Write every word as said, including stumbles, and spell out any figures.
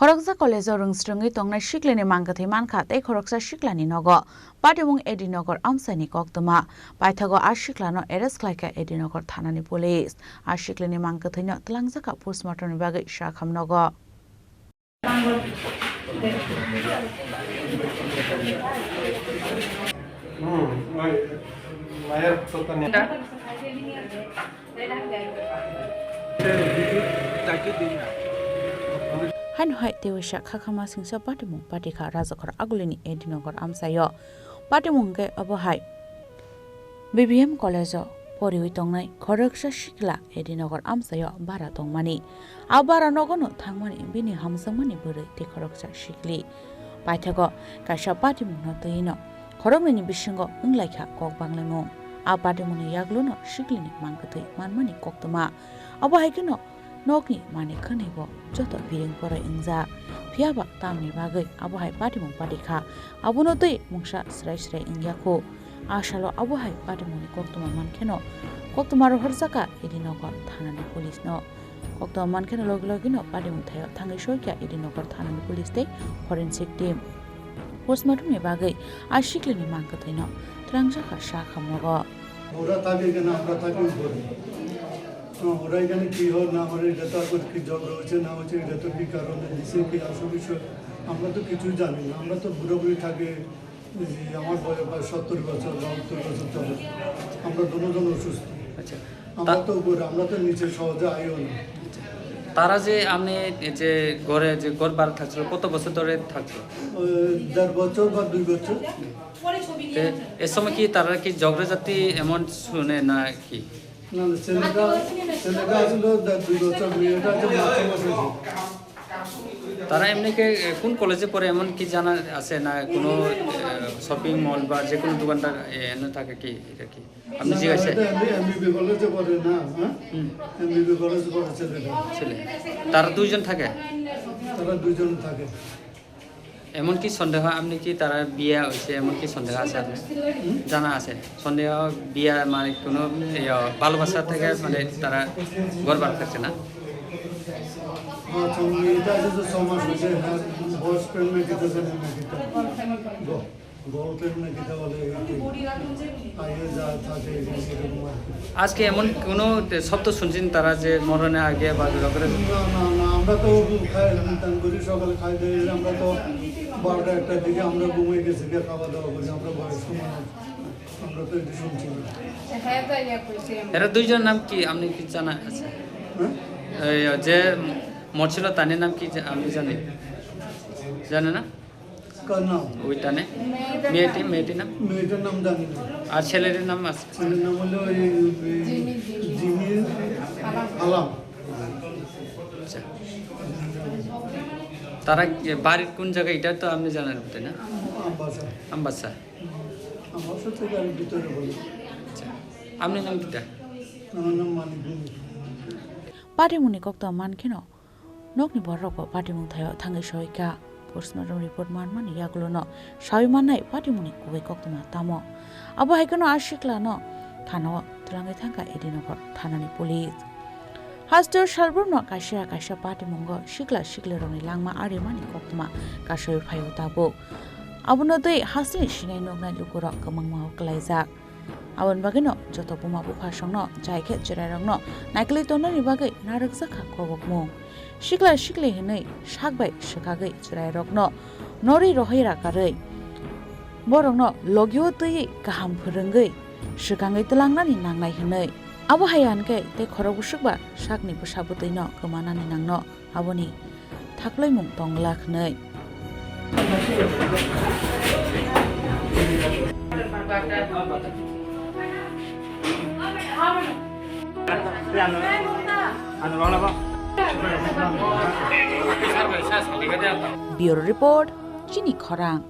Khoroksa college-o rwngsrwngwi tongnai siklini mangkwthwi mankha tei khoroksa siklani nogo. Patimung A D Nagar amchaini koktwma. Paithago a siklano arrest khlaikha A D Nagar thanani police. A siklini mangkwthwino twlangjakha postmortemni bagwi sakham nogo. Haino hai teiwisa khakhama singsa patimung patikha Rajakhor agulini A D Nagar amchaio. Patimung hwnkhe obo hai B B M college-o poriwi tongnai khoroksa sikla A D Nagar amchaio bara tongmani. A bara nogono thangmani bini hamjakmani bwrwi tei khoroksa sikli. Paithago kaisa patimungno twiwino khoroknwini bisingo wnglaikha kok banglaimung. A patimungni yagulono siklini mangkwthwi manmani koktwma. Abo hai kheno nokni manwi khwnwibo joto biring poroi wngjak. Phiyaba tamni bagwi abo hai patimung patikha, abono twi mungsa srai srai wngya kho. A salo abo hai patimungni koktwma mankheno koktwma rohorjakha A D Nagar thanani police-no. Koktwma mankheno logi logino patimung thaio thangwi soikha A D Nagar thanani police tei forensic team. Postmortemni bagwi a siklini mangkwthwino twlangjakha sakham nogo. ওরা থাকে এখানে, আমরা থাকি উপরে। হ্যাঁ, ওরা এখানে কি হয় না হয়, এটা তো এখন কি ঝগড়া হচ্ছে না হচ্ছে, এটা তো কি কারণে দিছে, কি আসল বিষয়, আমরা তো কিছুই জানি না। আমরা তো বুড়ো বুড়ি থাকি, এই যে আমার বয়স প্রায় সত্তর বছর, বাহাত্তর বছর চলে। আমরা দুজন অসুস্থ। আচ্ছা। আমরা তা- তো উপরে, আমরা তো নিচে সহজে আইও না। তারা যে আপনি যে ঘরে যে ঘর ভাড়া থাকছিল, কত বছর ধরে থাকছিল? ওই দেড় বছর বা দুই বছর। তে, এ সময় কি তারা কি ঝগড়াঝাটি এমন শুনে না কি? না, না, ছেলেটা, ছেলেটা আসলে দে-, দুই বছর, মেয়েটা আছে মাত্র মাসে। তারা এমনি কি, এ, কোন কলেজে পড়ে এমন কি জানা আছে না? কোনো, এ, শপিং মল বা যে কোনো দোকানদার, এ, এনে থাকে কি? এটা কি? আপনি না, না, জিজ্ঞাসা এটা এমনি এমবিবি কলেজে পড়ে না, হ্যাঁ? হুম। এমবিবি কলেজে পড়ে ছেলেটা। ছেলে। তারা দুইজন থাকে? তারা দুইজন থাকে। এমন কি সন্দেহ, আপনি কি তারা বিয়া হয়েছে, এমন কি সন্দেহ আছে আপনার? জানা আছে? সন্দেহ, বিয়া মানে কোনো, ইয়া, ভালোবাসা থেকে মানে তারা ঘর বার করছে না? আচ্ছা, মেয়েটা আছে তো ছ মাস হয়েছে, হ্যাঁ, বয়স প্রেম নাকি তো জানি না কি তো। গ-, girlfriend নাকি তো বলে, এই যে আগে যা থাকে, এই যে এরকম আর কি। আজকে এমন কোনো শব্দ শুনছেন তারা যে মরণে আগে বা ঝগড়া করে? না, না, না, আমরা তো খাই, দান করি, সকালে খাই দাই, আমরা তো বারোটা একটার দিকে আমরা ঘুমিয়ে গেছি, গিয়ে খাওয়া দাওয়া করি, আমরা বয়স্ক মানুষ, আমরা তো এটা শুনছি না। এরা দুইজন নাম কি আপনি কি জানা আছে? হ্যাঁ? এই যে মরছিল তার নাম কি জা-, আপনি জানেন? জানেন না? কার নাম? ওইটা নেই? মেয়েটির, মেয়েটির নাম? মেয়েটার নাম জানি না। আর ছেলেটির নাম আছে? ছেলের নাম হলো ওই, ওই জিমি আলাম। আচ্ছা। তারা কি বাড়ির কোন জায়গায়, এটা তো আপনি জানেন, তাই না? আমবাসা। আমবাসা। আমবাসা থেকে আমি ভিতরে বলি। আচ্ছা। আপনার নাম কিটা? আমার নাম মানিক Bhowmik. Patimungni koktwma mankheno nokni bororokbo patimung thaio thangwi soikha. Postmortem report manmani yagulono sawi mannai patimungni kubui koktwma tamo. Abo hai kheno a siklano thanao twlangwi thangkha A D Nagar thanani police. Hasteo salbrumno kaisa kaisa patimungo sikla siklirokni langma arimani koktwma kasawi phaio tabuk. Abono twi hasteni sinai nuknai lukurok kwbangma kwlaijak. Aboni bagwino joto buma buphasongno jai khe chwrairokno naikolwi tonnani bagwi narwkjakha kobokmung. Sikla sikli hwnwi sak bai swkagwi chwrairokno norwi rohoi rakarwi borokno logio twiwi kaham phwrwngwi swkangwi twlangnani nangnai hwnwi. Abo hai hwnkhe tei khorok bwswk ba sakni bwsa bwtwino kwmanani nangno. Aboni thaklaimung tongla hwnwi. Bureau Report, Chini Khorang.